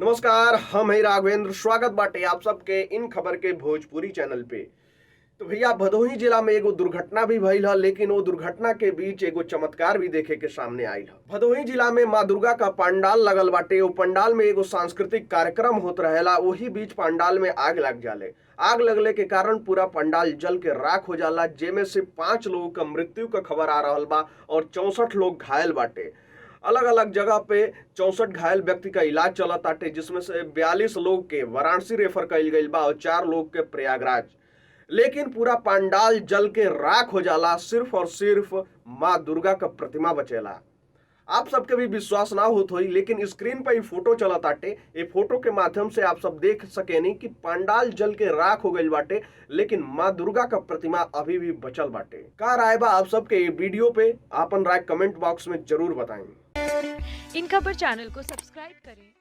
नमस्कार, हम हैं राघवेंद्र। स्वागत बाटे आप सबके इन खबर के भोजपुरी चैनल पे। तो भैया, भदोही जिला में एगो दुर्घटना भी भइल है, लेकिन वो दुर्घटना के बीच एगो चमत्कार भी देखे के सामने आयल है। भदोही जिला में माँ दुर्गा का पंडाल लगल बाटे। वो पंडाल में एगो सांस्कृतिक कार्यक्रम होत रहेला। वही बीच पंडाल में आग लग जाले। आग लगले के कारण पूरा पंडाल जल के राख हो जाला, जेमे से 5 लोगों का मृत्यु का खबर आ रहल बा और 64 लोग घायल बाटे। अलग अलग जगह पे 64 घायल व्यक्ति का इलाज चलत ताटे, जिसमें से 42 लोग के वाराणसी रेफर कइल गइल बा और 4 लोग के प्रयागराज। लेकिन पूरा पंडाल जल के राख हो जाला, सिर्फ और सिर्फ माँ दुर्गा का प्रतिमा बचेला। आप सबके भी विश्वास ना होत होई, लेकिन स्क्रीन पर ये फोटो चलत आटे। ये फोटो के माध्यम से आप सब देख सकेनी कि पंडाल जल के राख हो गइल बाटे, लेकिन माँ दुर्गा का प्रतिमा अभी भी बचल बाटे। का राय बा आप सबके ये वीडियो पे? आपन राय कमेंट बॉक्स में जरूर बताएं। इन खबर चैनल को सब्सक्राइब करें।